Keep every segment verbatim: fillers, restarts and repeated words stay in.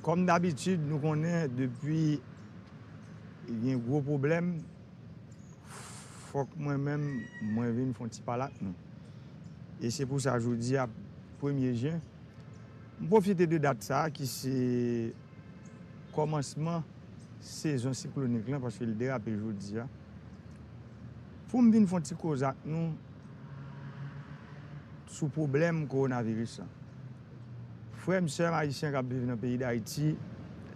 Kòm dabitid, nou konnen depi gen gwo pwoblèm, fòk mwen menm, mwen vin fè yon ti pale ak nou. E se pou sa jodi a, premye jen, m pwofite de dat sa a ki se kòmansman sezon siklonik lan, paske l derape jodi a, pou m vin fè yon ti koze ak nou sou pwoblèm kowonaviris lan. Frè m, sè m ayisyen k ap viv nan peyi Dayiti,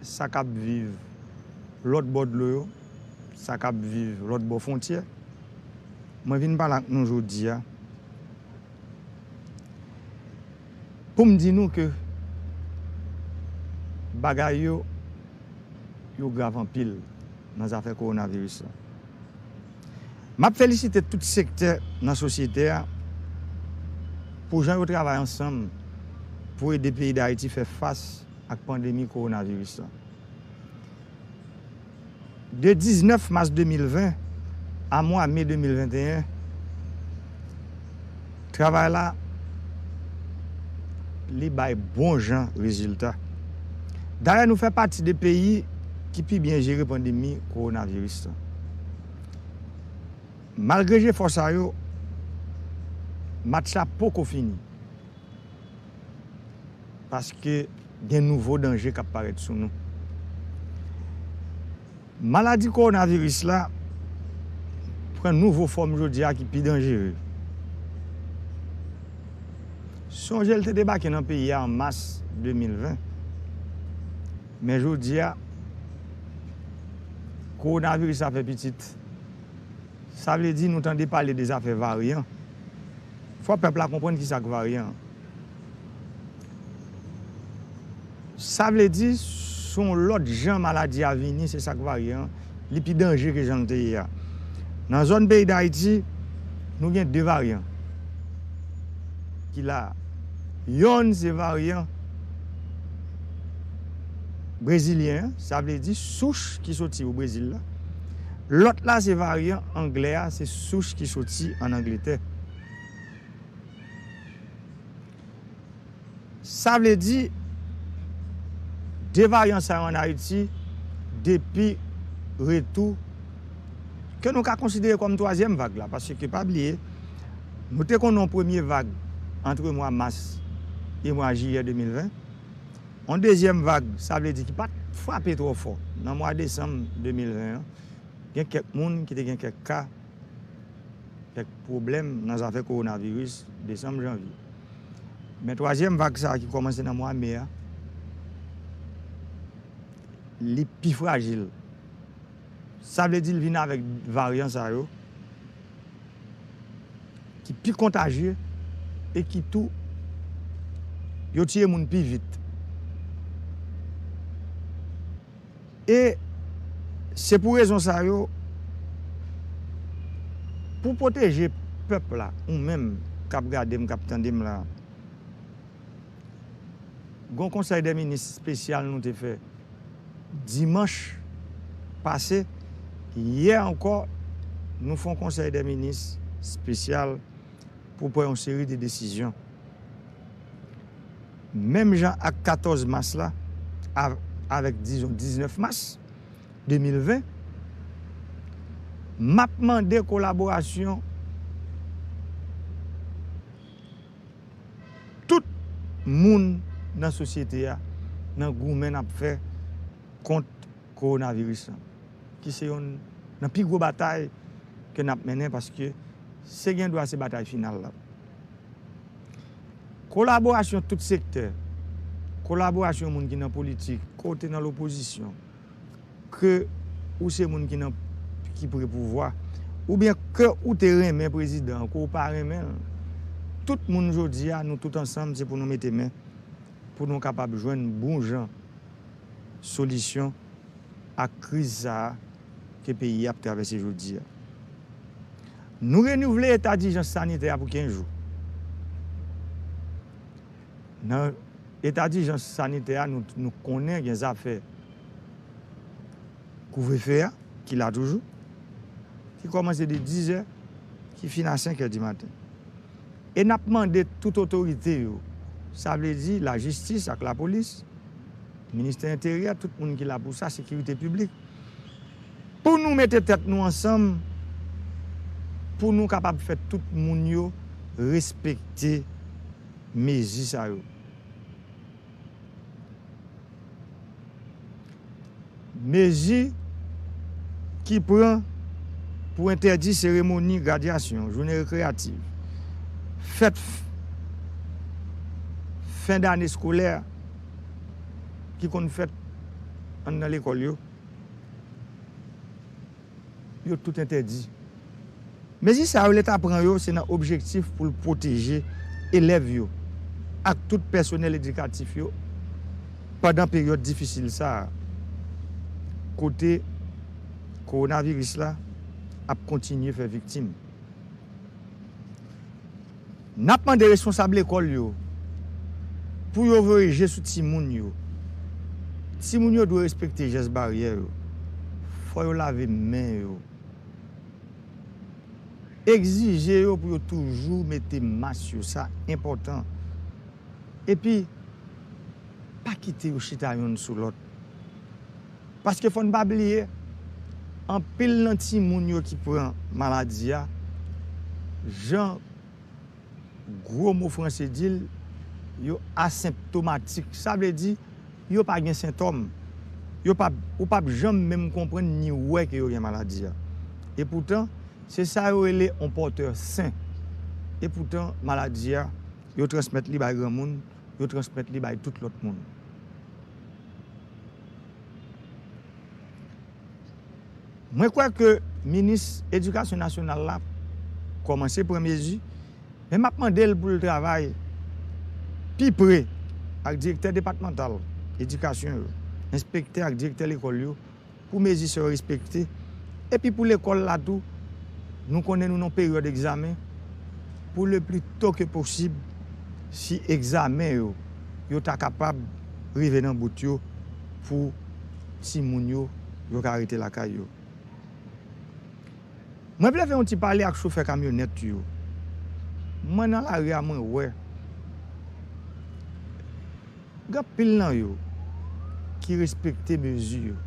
sa k ap viv lòt bò dlo yo, sa k ap viv lòt bò fwontyè, mwen vin pale ak nou jodi a pou m di nou ke bagay yo, yo grav anpil nan zafè kowonaviris lan. M ap felisite tout sektè nan sosyete a pou jan yo travay ansanm pou ede peyi Dayiti fè fas ak pandemi kowonaviris lan. De diznèf mas de mil ven a mwa me de mil venteyen, travay la, li bay bon jan rezilta. Dayè, nou fè pati de peyi ki pi byen jere pandemi kowonaviris lan. Malgre jefò sa yo, match la poko fini. Paske gen nouvo danje k ap parèt sou nou. Maladi kowonaviris la pran nouvo fòm jodi a ki pi danjere. Sonje l te debake nan peyi a an mas de mil ven. Men jodi a, kowonaviris la fè pitit. Sa vle di nou tande pale de zafè varyan. Fò pèp la konprann ki sa k varyan. Sa vle di, se yon lòt jan maladi a vini, se sa k varyan, li pi danje ke jan l te ye a. Nan zòn peyi Dayiti, nou gen de varyan ki la. Yonn se varyan brezilyen an, sa vle di souch ki soti o Brezil la. Lòt la se varyan anglè a, se souch ki soti ann Angletè. Sa vle di, de varyan sa yo ann Ayiti, depi retou, ke nou ka konsidere kòm twazyèm vag la, paske pa bliye, nou te konn yon premye vag antre mwa mas e mwa jiyè de mil ven. Yon dezyèm vag, sa vle di ki pa t frape twò fò nan mwa desanm de mil ven an. Gen kèk moun ki te gen kèk ka, kèk pwoblèm nan zafè kowonaviris, desanm, janvye. Men twazyèm vag sa a ki kòmanse nan mwa me a, li pi frajil. Sa vle di l vin avèk varyan sa yo ki pi kontajye e ki tou yo tiye moun pi vit. E se pou rezon sa yo, pou pwoteje pèp la, ou menm k ap gade m, k ap tande m la, gon konsèy dè minis espesyal nou te fè dimanch pase. Yè ankò, nou fè yon konsèy dè minis espesyal pou pran yon seri de desizyon. Menm jan ak katòz mas la, av-, avèk, dizon, diznèf mas de mil ven, m ap mande kolaborasyon tout moun nan sosyete a, nan goumen n ap fè kont kowonaviris lan, ki se yonn nan pi gwo batay ke n ap mennen, paske se gendwa se batay final la. Kolaborasyon tout sektè, kolaborasyon moun ki nan politik, ke w te nan lopozisyon, ke ou se moun ki nan, ki pre pouvwa, oubyen ke ou te renmen prezidan an, ke w pa renmen l. Tout moun jodi a, nou tout ansanm, se pou nou mete men, pou nou kapab jwenn bon jan solisyon ak kriz sa a ke peyi a ap travèse jodi a. Nou renouvle eta dijans sanitè a pou kenz jou. Nan eta dijans sanitè a, nou, nou konnen gen zafè kouvrefe a ki la toujou, ki kòmanse de dizè, ki fin a senk è di maten. E n ap mande tout otorite yo, sa vle di lajistis ak lapolis, Ministè Enteryè, tout moun ki la pou sa, sekirite piblik, pou nou mete tèt nou ansanm, pou nou kapab fè tout moun yo respekte mezi sa yo. Mezi ki pran pou entèdi seremoni gradyasyon, jounen rekreyatif, fèt f- fen dane eskolè ki konn fèt anndan lekòl yo, yo tout entèdi. Mezi sa yo, Leta pran yo, se nan objektif pou l pwoteje elèv yo ak tout pèsonèl edikatif yo pandan peryòd difisil sa a, kote kowonaviris la ap kontinye fè viktim. N ap mande responsab lekòl yo pou yo voye je sou timoun yo. Timoun yo dwe respekte jès baryè yo. Fò yo lave men yo. Egzije yo pou yo toujou mete mas yo, sa enpòtan. Epi, pa kite yo chita yonn sou lòt. Paske fò n pa bliye, anpil nan timoun yo ki pran maladi a, jan gwo mo franse di l, yo asenptomatik. Sa vle di, yo pa gen sentòm. Yo p ap, ou p ap janm menm konprann ni wè ke yo gen maladi a. Epoutan, se sa yo rele yon pòtè sen. Epoutan, maladi a, yo transmèt li bay granmoun, yo transmèt li bay tout lòt moun. Mwen kwè ke minis edikasyon nasyonal la kòmanse pran mezi, men m ap mande l pou l travay pi pre ak direktè depatmantal edikasyon yo, enspektè ak direktè lekòl yo, pou mezi sa yo respekte. Epi pou lekòl la tou, nou konnen nou nan peryòd egzamen, pou le pli to ke posib, si egzamen yo, yo ta kapab rive nan bout yo pou timoun yo, yo ka rete lakay yo. Mwen vle fè yon ti pale ak chofè kamyonèt yo. Mwen nan lari a, mwen wè gen anpil nan yo ki respekte mezi yo.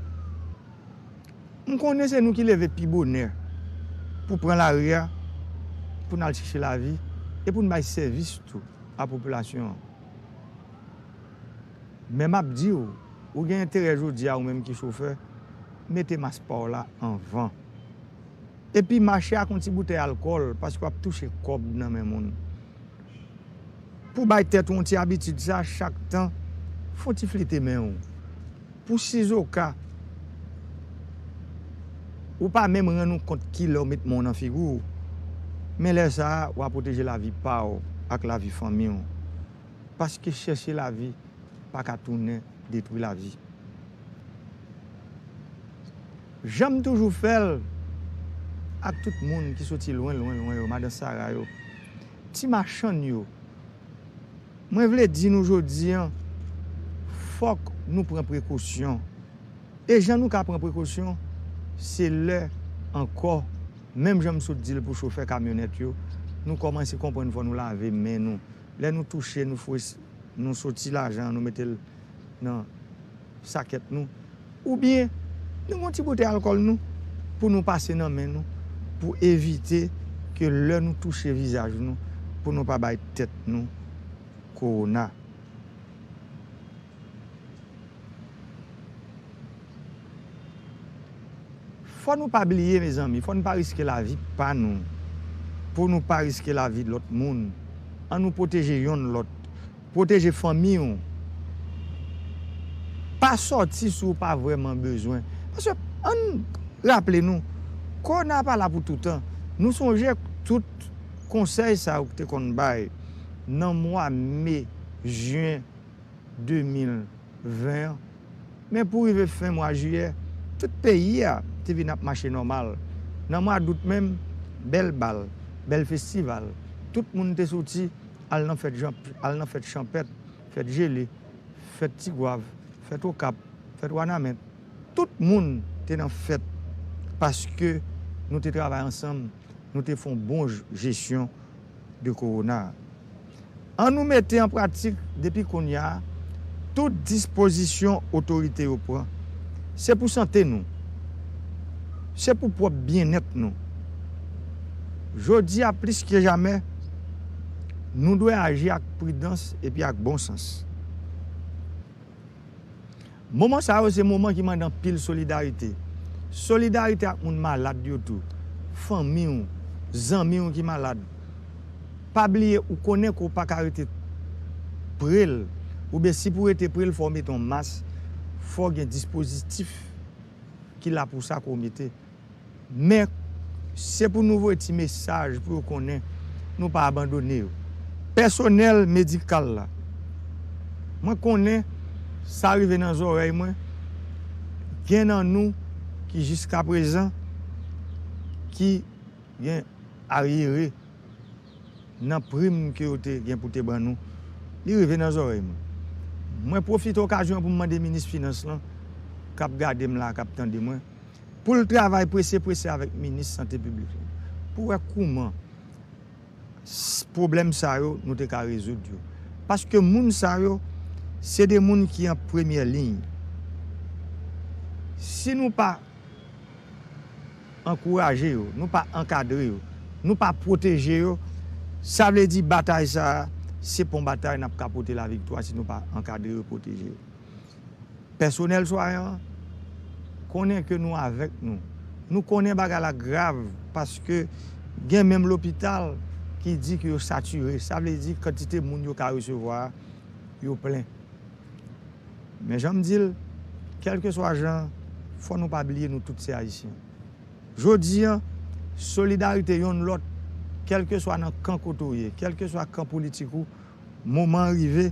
M konnen se nou ki leve pi bonè pou pran lari a, pou n al chèche lavi e pou n bay sèvis tou a popilasyon an. Men m ap di w, ou gen enterè jodi a, ou menm ki chofè, mete mas pa w la anvan. Epi mache ak yon ti boutèy alkòl, paske w ap touche kòb nan men moun. Pou bay tèt ou yon ti abitid sa, chak tan, fè yon ti flite men w. Pou sizoka ou pa menm rann ou kont kilè w met men w nan figi w, men lè sa a, w a pwoteje lavi pa w ak lavi fanmi w. Paske chèche lavi pa ka tounen detwi lavi. Jan m toujou fè l ak tout moun ki soti lwen, lwen, lwen yo, madan Sara yo, ti machann yo, mwen vle di nou jodi a, fòk nou pran prekosyon. E jan nou ka pran prekosyon, se lè ankò, menm jan m sot di l pou chofè kamyonèt yo, nou kòmanse konprann fò nou lave men nou. Lè nou touche, nou fouye, nou soti lajan an, nou mete l nan sakèt nou. Oubyen, nou gen yon ti boutèy alkòl nou pou nou pase nan men nou, pou evite ke lè nou touche vizaj nou, pou nou pa bay tèt nou kowona. Fò nou pa bliye, mezanmi, fò n pa riske lavi pa nou, pou nou pa riske lavi lòt moun. Ann nou pwoteje yonn lòt. Pwoteje fanmi w. Pa sòti si w pa vrèman bezwen. Paske, ann raple nou, kowona pa la pou toutan. Nou sonje tout konsèy sa yo ki te konn bay nan mwa me, jen de mil ven an. Men pou rive fen mwa jiyè, tout peyi a te vin ap mache nòmal. Nan mwa dout menm, bèl bal, bèl festival. Tout moun te soti al nan fèt jan, al nan fèt chanpèt, fèt jele, fèt Tigwav, fèt Okap, fèt Wanament. Tout moun te nan fèt paske nou te travay ansanm, nou te fè yon bon j-, jesyon de kowona a. Ann nou mete an pratik depi kounye a Tout dispozisyon otorite yo pran, se pou sante nou, se pou pwòp byennèt nou. Jodi a plis ke jamè, nou dwe aji ak pridans epi ak bon sans. Moman sa yo se moman ki mande anpil solidarite. Solidarite ak moun malad yo tou. Fanmi w, zanmi w ki malad. Pa bliye ou konnen ke w pa ka rete pre l, oubyen si pou w rete pre l fò w mete yon mas, fò w gen dispozitif ki la pou sa ke w mete. Men, se pou nou voye ti mesaj pou yo konnen nou pa abandone yo. Pèsonèl medikal la, mwen konnen sa rive nan zòrèy mwen, gen nan nou ki jiskaprezan ki gen aryere nan prim ke yo te gen pou te ban nou, li rive nan zòrèy mwen. Mwen pwofite okazyon an pou m mande minis finans lan, k ap gade m la, k ap tande mwen, pou l travay prese prese avèk minis sante piblik lan, pou wè kouman s- pwoblèm sa yo nou te ka rezoud yo. Paske moun sa yo, se de moun ki an premyè liy. Si nou pa ankouraje yo, nou pa ankadre yo, nou pa pwoteje yo, sa vle di batay sa a, se pa yon batay n ap ka pote laviktwa si nou pa ankadre yo, pwoteje yo. Pèsonèl swanyan an, konnen ke nou avèk nou. Nou konnen bagay la grav, paske gen menm lopital ki di ke yo satire. Sa vle di kantite moun yo ka resevwa a, yo plen. Men jan m di l, kèlkeswa jan, fò nou pa bliye nou tout se Ayisyen. Jodi an, solidarite yonn lòt, kèlkeswa nan kan kote w ye, kèlkeswa kan politik ou, moman an rive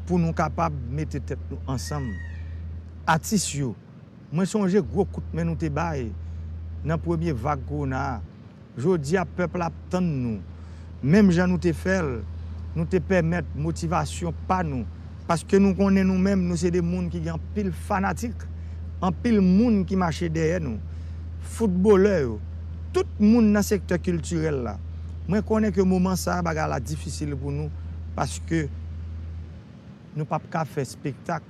pou nou kapab mete tèt nou ansanm. Atis yo, mwen sonje gwo kout men nou te bay nan premye vag kowona a. Jodi a, pèp la ap tann nou. Menm jan nou te fè l, nou te pèmèt motivasyon pa nou. Paske nou konnen nou menm, nou se de moun ki gen anpil fanatik, anpil moun ki mache dèyè nou. Foutbolè yo, tout moun nan sektè kiltirèl la. Mwen konnen ke moman sa a, bagay la difisil pou nou, paske nou p ap ka fè espektak,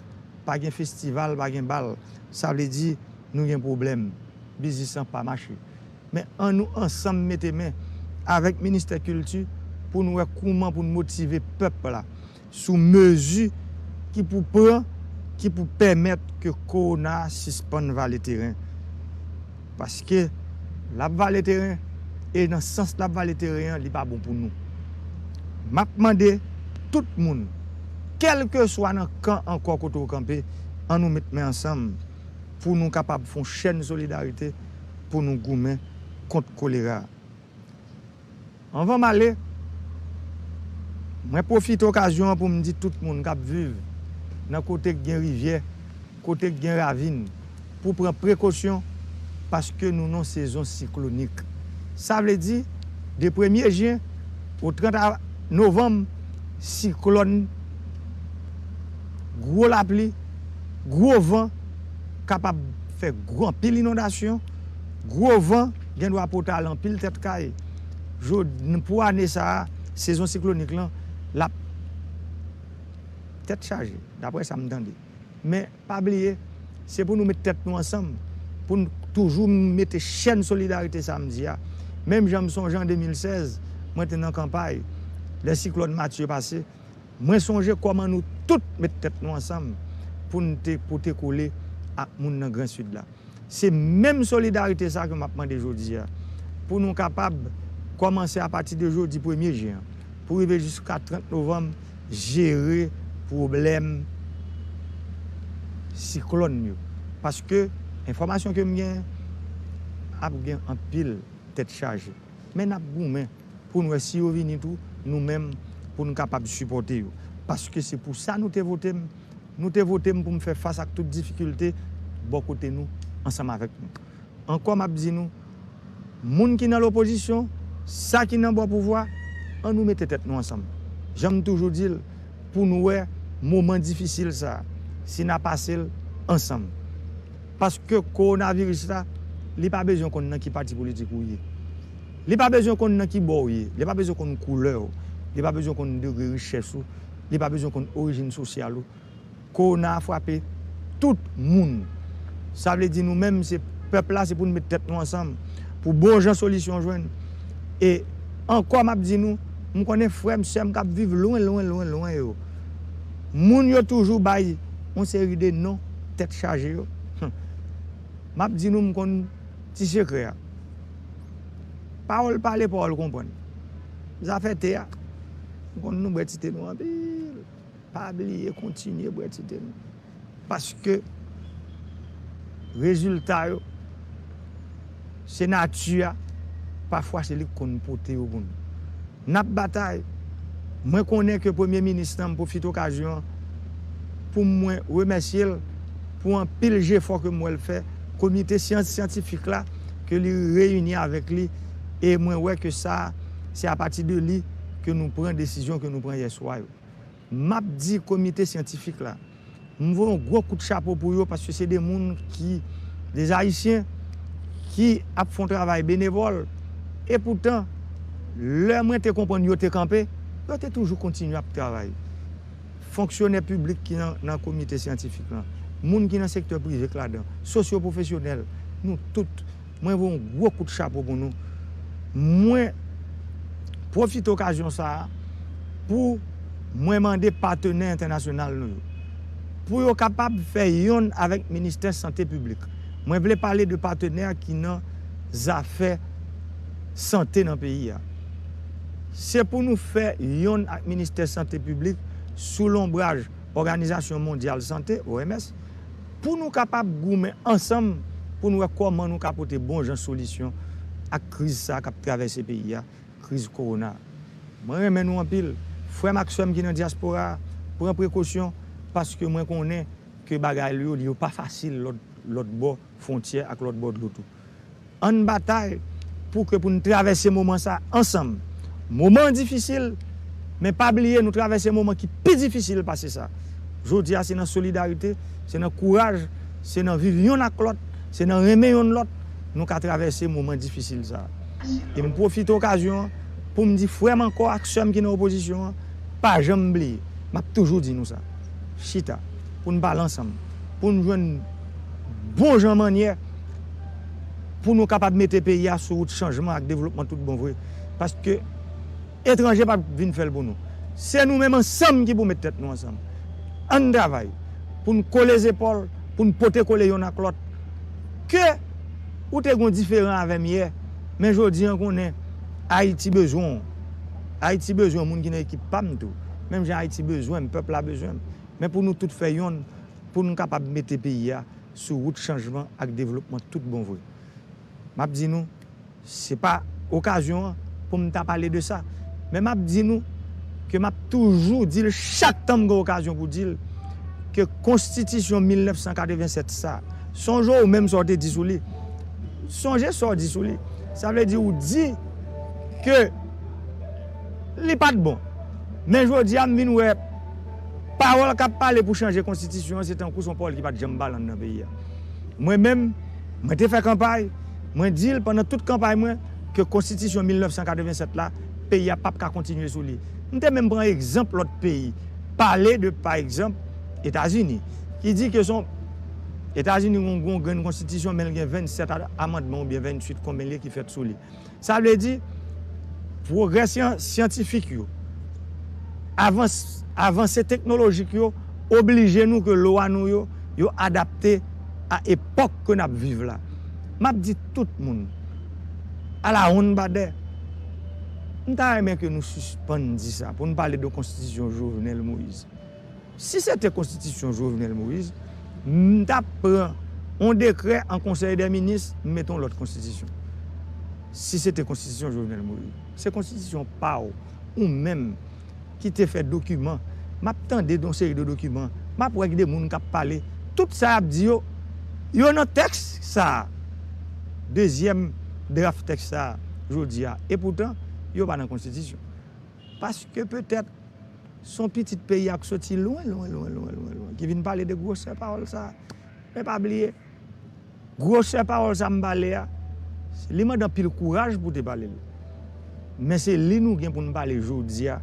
pa gen festival, pa gen bal. Sa vle di, nou gen pwoblèm. Biznis lan pa mache. Men ann nou ansanm mete men avèk Ministè Kilti pou n wè kouman pou n motive pèp la sou mezi ki pou pran, ki pou pèmèt ke kowona a sispann vale teren. Paske l ap vale teren, e nan sans l ap vale teren an, li pa bon pou nou. M ap mande tout moun, kèlkeswa nan kan ankò kote w kanpe, ann nou met men ansanm pou nou kapab fè yon chèn solidarite pou nou goumen kont kolera. Anvan m ale, mwen pwofite okazyon an pou m di tout moun k ap viv nan kote k gen rivyè, kote k gen ravin, pou pran prekosyon, paske nou nan sezon siklonik. Sa vle di, de premye jen o trant a- novanm, siklòn, gwo lapli, gwo van, kapab fè gwo, anpil inondasyon, gwo van, gen dwa pote ale anpil tèt kay. Jodi, pou ane sa a, sezon siklonik lan, l ap tèt chaje, daprè sa m tande. Men, pa bliye, se pou nou met tèt nou ansanm, pou n toujou mete chèn solidarite sa m di a. Menm jan m sonje an de mil sèz, mwen te nan kanpay, lè siklòn Matye pase, mwen sonje kòman nou tout met tèt nou ansanm pou n te pote kole ak moun nan Gran Sid la. Se menm solidarite sa ke m ap mande jodi a, pou nou kapab kòmanse apati de jodi premye jen an, pou rive jiska trant novanm, jere pwoblèm siklòn yo. Paske enfòmasyon ke m genyen, ap gen anpil tèt chaje. Men n ap goumen pou n wè si yo vini tou, nou menm, pou n kapab sipòte yo. Paske se pou sa nou te vote m. Nou te vote m pou m fè fas ak tout difikilte bò kote nou, ansanm avèk nou. Ankò, m ap di nou, moun ki nan lopozisyon, sa ki nan bò pouvwa, ann nou mete tèt nou ansanm. Jan m toujou di l, pou n wè moman difisil sa a, si n a pase l ansanm. Paske kowonaviris la, li pa bezwen konn nan ki pati politik ou ye. Li pa bezwen konn nan ki bò w ye. Li pa bezwen konn koulè w. Li pa bezwen konn degre richès ou. Li pa bezwen konn orijin sosyal ou. Kowona a frape tout moun. Sa vle di nou menm, se pèp la, se pou n met tèt nou ansanm pou bon jan solisyon jwenn. E ankò, m ap di nou, m konnen frè m, sè m k ap viv lwen, lwen, lwen, lwen yo, moun yo toujou bay yon seri de non tèt chaje yo. M ap di nou, m konn ti sekrè a. Pawòl pale, pawòl konprann. Zafè te a, m konn nou bwè ti te nou anpil. Pa bliye kontinye bwè ti te nou. Paske rezilta yo, se nati a, pafwa se li k konn pote yo pou nou. N ap batay. Mwen konnen ke Premye Minis lan, m pwofite okazyon an pou mwen remèsye l pou anpil jefò ke m wè l fè. Komite syans syantifik la ke li reyini avèk li, e mwen wè ke sa, se apati de li ke nou pran desizyon ke nou pran yè swa yo. M ap di komite syantifik la, m voye yon gwo kout chapo pou yo, paske se de moun ki, de Ayisyen ki ap fè yon travay benevòl. E poutan, lè mwen te konprann yo te kanpe, yo te toujou kontinye ap travay. Fonksyonè piblik ki nan, nan komite syantifik lan, moun ki nan sektè prive k ladan, sosyo-pwofesyonèl, nou tout, mwen voye yon gwo kout chapo pou nou. Mwen pwofite okazyon sa a pou mwen mande patenè entènasyonal nou yo, pou yo kapab fè yonn avèk Ministè Sante Piblik. Mwen vle pale de patenè ki nan zafè sante nan peyi a. Se pou nou fè yonn ak Ministè Sante Piblik sou lonbraj Òganizasyon Mondyal Sante, O M S, pou nou kapab goumen ansanm pou n wè kòman nou ka pote bon jan solisyon ak kriz sa a k ap travèse peyi a, kriz kowona. Mwen renmen nou anpil. Frè m ak sè m ki nan dyaspora a, pran prekosyon, paske mwen konnen ke bagay yo, yo pa fasil lòt, lòt bò fwontyè ak lòt bò dlo tou. Ann batay pou ke pou n travèse moman sa ansanm. Moman an difisil, men pa bliye nou travèse moman ki pi difisil pase sa. Jodi a se nan solidarite, se nan kouraj, se nan viv yonn ak lòt, se nan renmen yonn lòt, nou ka travèse moman difisil sa. E m pwofite okazyon an pou m di frè m ankò ak sè m ki nan opozisyon an, pa janm bliye. M ap toujou di nou sa. Chita, pou n pale ansanm, pou n jwenn bon jan mannyè pou nou kapab mete peyi a sou wout chanjman ak devlopman tout bon vre. Paske etranje p ap vin fè l pou nou. Se nou menm ansanm ki pou met tèt nou ansanm. Ann travay pou n kole zepòl, pou n pote kole yonn ak lòt. Ke ou te gen yon diferan avè m yè, men jodi an konnen Ayiti bezwen w. Ayiti bezwen moun ki nan ekip pa m tou. Menm jan Ayiti bezwen m, pèp la bezwen m. Men pou nou tout fè yonn, pou nou kapab mete peyi a sou wout chanjman ak devlopman tout bon vre. M ap di nou, se pa okazyon an pou m ta pale de sa. Men m ap di nou ke m ap toujou di l chak tan m gen okazyon pou di l, ke konstitisyon mil nèf san katrevennsèt sa, sonje w menm sa w te di sou li. Sonje sa w di sou li. Sa vle di ou di ke li pa t bon. Men jodi a m vin wè pawòl k ap pale pou chanje konstitisyon an se tankou se yon pawòl ki pa t janm pale anndan peyi a. Mwen menm, mwen te fè kanpay, mwen di l pandan tout kanpay mwen ke konstitisyon mil nèf san katrevennsèt la, peyi a p ap ka kontinye sou li. M te menm pran egzanp lòt peyi, pale de pa egzanp Etazini, ki di ke se yon, Etazini gen yon grenn konstitisyon men l gen vennsèt amandman oubyen venntuit konbyen l ye ki fèt sou li. Sa vle di, pwogrè syan- syantifik yo, avans- avanse teknolojik yo oblije nou ke lwa nou yo, yo adapte a epòk ke n ap viv la. M ap di tout moun, ala wonn badè, m ta renmen ke nou sispann di sa, pou n pale de konstitisyon Jovenel Moïse. Si se te konstitisyon Jovenel Moïse, m t ap pran yon dekrè an konsèy dè minis, m mete yon lòt konstitisyon. Si se te konstitisyon Jovenel Moïse, se konstitisyon pa w, ou menm ki te fè dokiman. M ap tande yon seri de dokiman, m ap wè de moun k ap pale. Tout sa y ap di yo, yo nan tèks sa a. Dezyèm draf tèks sa a, jodi a. Epoutan, yo pa nan konstitisyon. Paske petèt, se yon pitit peyi a k soti lwen, lwen, lwen, lwen, lwen, lwen, ki vin pale de gwosè pawòl sa a. Men pa bliye, gwosè pawòl sa a m pale a, li mande anpil kouraj pou te pale l. Men se li nou gen pou n pale jodi a,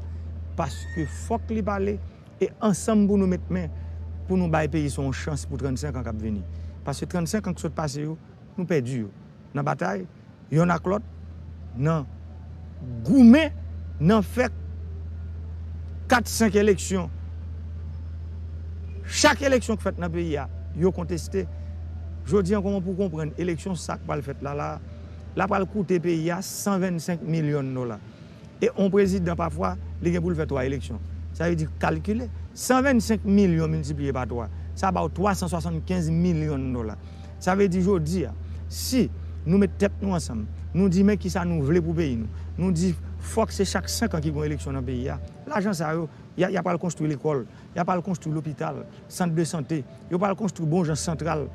paske fòk li pale, e ansanm pou nou met men, pou nou bay peyi sa yon chans pou trannsenk an k ap vini. Paske trannsenk an k sot pase yo, nou pèdi yo nan batay, yonn ak lòt, nan goumen, nan fè kat, senk eleksyon. Chak eleksyon k fèt nan peyi a, yo konteste. Jodi an, kòman pou w konprann eleksyon sa k pral fèt la, la, la pral koute peyi a san vennsenk milyon dola. E yon prezidan, pafwa, li gen pou l fè twa eleksyon. Sa vle di, kalkile, san vennsenk milyon miltipliye pa twa, sa ba w twa san swasannkenz milyon dola. Sa vle di, jodi a, si nou met tèt nou ansanm, nou di men kisa nou vle pou peyi nou, nou di fòk se chak senk an ki gen eleksyon nan peyi a, lajan sa yo, y a, y a pral konstwi lekòl, y a pral konstwi lopital, sant de sante, yo pral konstwi bon jan santral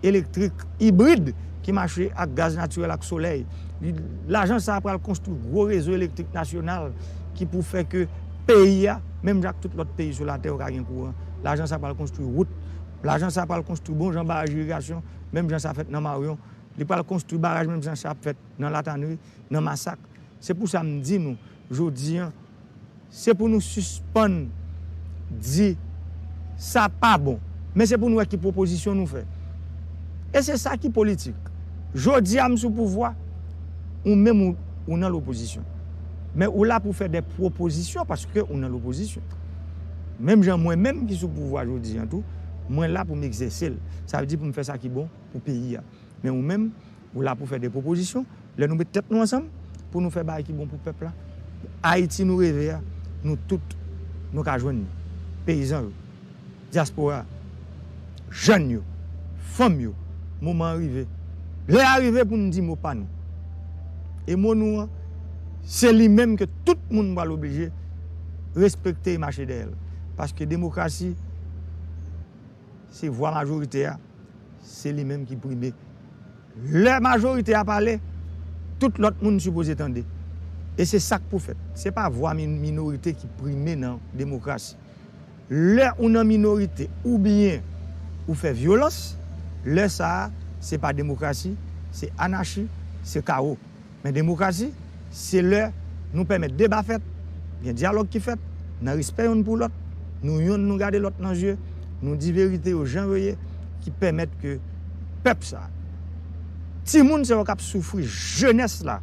elektrik ibrid ki mache ak gaz natirèl ak solèy. Lajan sa a pral konstwi gwo rezo elektrik nasyonal ki pou fè ke peyi a, menm jan ak tout lòt peyi sou latè, yo ka gen kouran. Lajan sa a pral konstwi wout. Lajan sa a pral konstwi bon jan baraj irigasyon, menm jan sa fèt nan Maryon. Li pral konstwi baraj menm jan sa ap fèt nan Latanri, nan Masak. Se pou sa m di nou, jodi an, se pou nou sispann di sa pa bon. Men se pou nou wè ki pwopozisyon nou fè. E se sa ki politik. Jodi a, m sou pouvwa, ou menm ou, ou nan lopozisyon. Men ou la pou fè de pwopozisyon paske ou nan lopozisyon. Menm jan mwen menm ki sou pouvwa jodi an tou, mwen la pou m egzèse l. Sa vle di pou m fè sa ki bon pou peyi a. Men ou menm, ou la pou fè de pwopozisyon. Lè nou met tèt nou ansanm pou nou fè bagay ki bon pou pèp la, Ayiti nou reve a, nou tout, nou ka jwenn li. Peyizan yo, dyaspora, jèn yo, fanm yo, moman an rive. Lè a rive pou n di mo pa nou. E mo nou an, se li menm ke tout moun pral oblije respekte e mache dèyè l. Paske demokrasi, se vwa majorite a, se li menm ki prime. Lè majorite a pale, tout lòt moun sipoze tande. E se sa k pou fèt. Se pa vwa min-, minorite ki prime nan demokrasi. Lè ou nan minorite oubyen ou fè vyolans, lè sa a, se pa demokrasi, se anachi, se kawo. Men demokrasi, se lè nou pèmèt deba fèt, gen dyalòg ki fèt, nan respè yonn pou lòt, nou yonn nou gade lòt nan zye, nou di verite yo jan yo ye, ki pèmèt ke pèp sa, timoun sa yo k ap soufri, jenès la,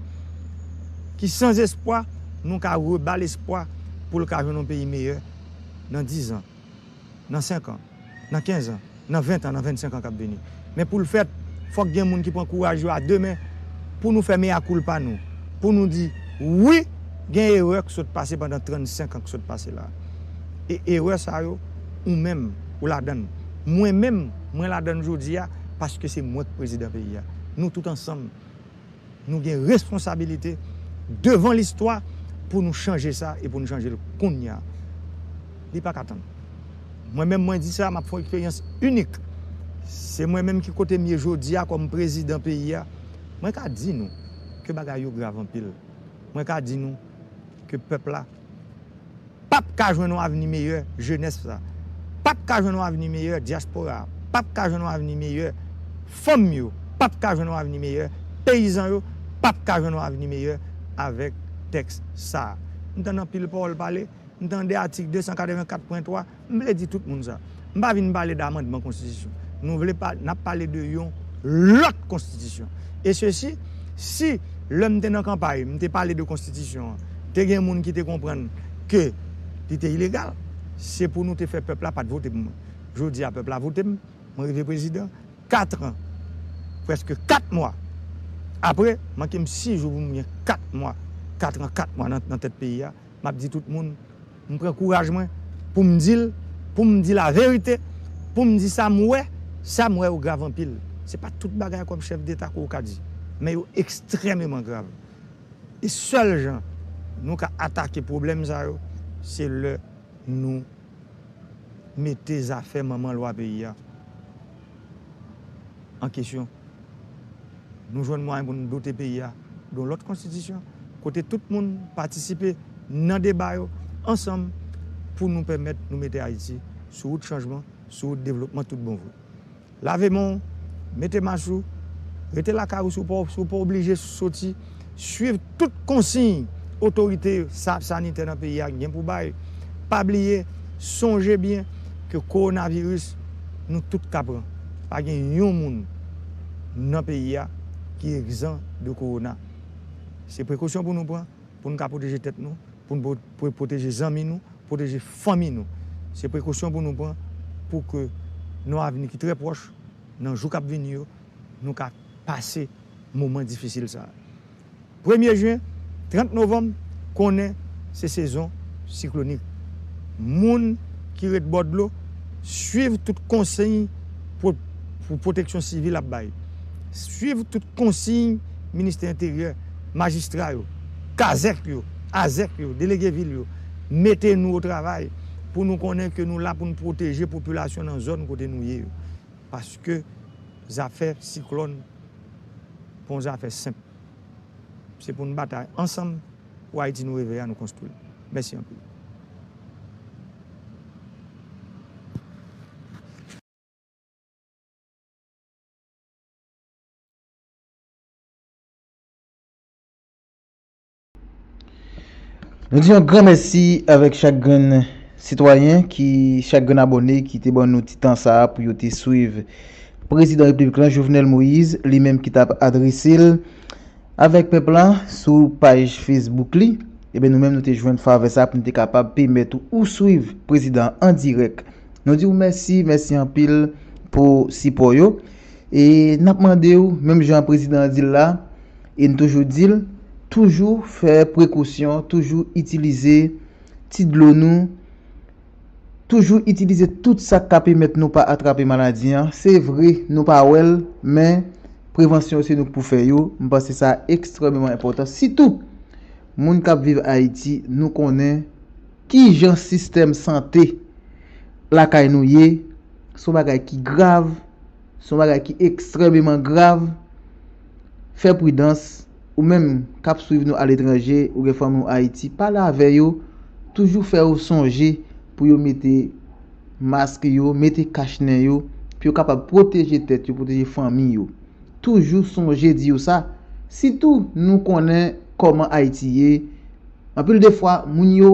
ki sanzespwa, nou ka reba lespwa pou l ka jwenn yon peyi meyè nan diz an, nan senk an, nan kenz an, nan ven an, nan vennsenk an k ap vini. Men pou l fèt, fòk gen moun ki pran kouraj yo a de men pou nou fè meyakoulpa nou, pou nou di, wi, gen erè k sot pase pandan trannsenk an k sot pase la. E erè sa yo, ou menm, ou ladann. Mwen menm, mwen ladann jodi a, paske se mwen k prezidan peyi a. Nou tout ansanm, nou gen responsabilite devan listwa pou nou chanje sa e pou nou chanje l kounye a. Li pa ka tann. Mwen menm, mwen di sa, m ap fè yon eksperyans inik. Se mwen menm ki kote m ye jodi a kòm prezidan peyi a. Mwen ka di nou ke bagay yo grav anpil. Mwen ka di nou ke pèp la p ap ka jwenn yon avni meyè, jenès la p ap ka jwenn yon avni meyè, dyaspora a p ap ka jwenn yon avni meyè, fanm yo p ap ka jwenn yon avni meyè, peyizan yo p ap ka jwenn yon avni meyè avèk tèks sa a. M tande anpil pawòl pale, m tande atik de san katrevenkat pwen twa, m vle di tout moun sa. M pa vin pale de amandman konstitisyon. Nou vle pa, n ap pale de yon lòt konstitisyon. E sesi, si lè m te nan kanpay, m te pale de konstitisyon an, te gen moun ki te konprann ke li te ilegal, se pou nou te fè pèp la pa t vote pou mwen. Jodi a, pèp la vote m, mwen rive prezidan, kat an, prèske kat mwa apre, manke m sis jou pou m gen kat mwa, kat an, kat mwa nan, nan tèt peyi a, m ap di tout moun, m pran kouraj mwen pou m di l, pou m di laverite, pou m di sa m wè, sa m wè yo grav anpil. Se pa tout bagay kòm chèf deta ke w ka di, men yo ekstrèmeman grav. E sèl jan nou ka atake pwoblèm sa yo, se lè nou mete zafè manman lwa peyi a an kesyon. Nou jwenn mwayen pou nou dote peyi a de yon lòt konstitisyon, kote tout moun patisipe nan deba yo ansanm pou nou pèmèt nou mete Ayiti sou wout chanjman, sou wout devlopman tout bon vre. Lave men w, mete mas ou, rete lakay ou si w pa, si w pa oblije soti, swiv tout konsiy otorite sa-, sanitè nan peyi a gen pou bay. Pa bliye, sonje byen Ke kowonaviris, nou tout ka pran. Pa gen yon moun nan peyi a ki egzan de kowona. Se prekosyon pou nou pran, pou nou ka pwoteje tèt nou, pou nou pwo-, pwo-, pwoteje zanmi nou, pwoteje fanmi nou. Se prekosyon pou nou pran pou ke nan avni ki trè pwòch, nan jou k ap vini yo, nou ka pase moman difisil sa a. Premye jen, trant novanm, konnen se sezon siklonik. Moun ki ret bò dlo, swiv tout konsiy pou, pou pwoteksyon sivil ap bay. Swiv tout konsiy Ministè Enteryè, majistra yo, kazèk yo, azèk yo, delege vil yo. Mete nou o travay pou nou konnen ke nou la pou nou pwoteje popilasyon nan zòn kote nou ye yo. Paske zafè siklòn pa yon zafè senp. Se pou n batay ansanm pou Ayiti nou reve a nou konstwi l. Mèsi anpil. Nou di yon gran mèsi avèk chak grenn sitwayen ki, chak grenn abòne ki te ban nou ti tan sa a pou yo te swiv Prezidan Repiblik lan, Jovenel Moïse, li menm ki t ap adrese l avèk pèp la sou paj Facebook li. Ebyen, nou menm nou te jwenn favè sa pou nou te kapab pèmèt ou, ou swiv Prezidan an dirèk. Nou di w mèsi, mèsi anpil pou sipò yo. E n ap mande w, menm jan Prezidan an di l la, e n toujou di l, toujou fè prekosyon, toujou itilize ti dlo nou, toujou itilize tout sa k ka pèmèt nou pa atrape maladi an. Se vre, nou pa wè l, men prevansyon yo se nou k pou fè yo. M panse sa ekstrèmeman enpòtan. Sitou, moun k ap viv Ayiti, nou konnen kijan sistèm sante lakay nou ye, se yon bagay ki grav, se yon bagay ki ekstrèmeman grav. Fè pridans, ou menm k ap swiv nou aletranje, ou gen fanmi w Ayiti, pale avè yo, toujou fè yo sonje pou yo mete mask yo, mete kach nen yo, pou yo kapab pwoteje tèt yo, pwoteje fanmi yo. Toujou sonje di yo sa. Sitou nou konnen kòman Ayiti ye, anpil de fwa, moun yo,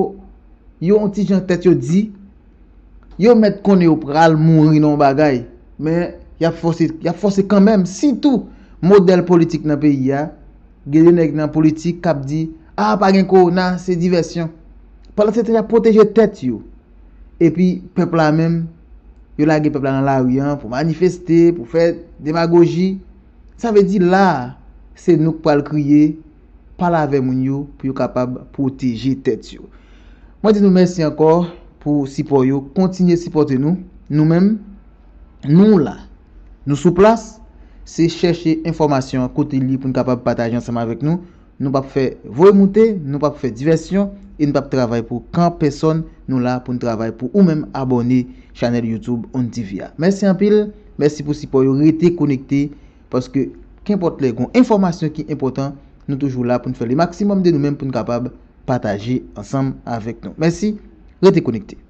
yo yon ti jan tèt yo di, yo mèt konnen yo pral mouri nan yon bagay, men y ap fòse, y ap fòse kanmenm, sitou modèl politik nan peyi a. Gen de nèg nan politik k ap di, a, pa gen kowona, se divèsyon. Pandan se tan, y ap pwoteje tèt yo. Epi, pèp la menm, yo lage pèp la nan lari an pou manifeste, pou fè demagoji. Sa vle di la a, se nou k pral kriye, pale avè moun yo pou yo kapab pwoteje tèt yo. Mwen di nou mèsi ankò pou sipò yo. Kontinye sipòte nou. Nou menm, nou la. Nou sou plas. Se chèche enfòmasyon an kote l ye pou n kapab pataje ansanm avèk nou. Nou p ap fè voye moute, nou p ap fè divèsyon e nou p ap travay pou kan pèsòn. Nou la pou n travay pou ou menm abòne chanèl YouTube On TV a. Mèsi anpil. Mèsi pou sipò yo. Rete konekte paske kenpòt lè gen yon enfòmasyon ki enpòtan, nou toujou la pou n fè le maksimòm de nou menm pou n kapab pataje ansanm avèk nou. Mèsi. Rete konekte.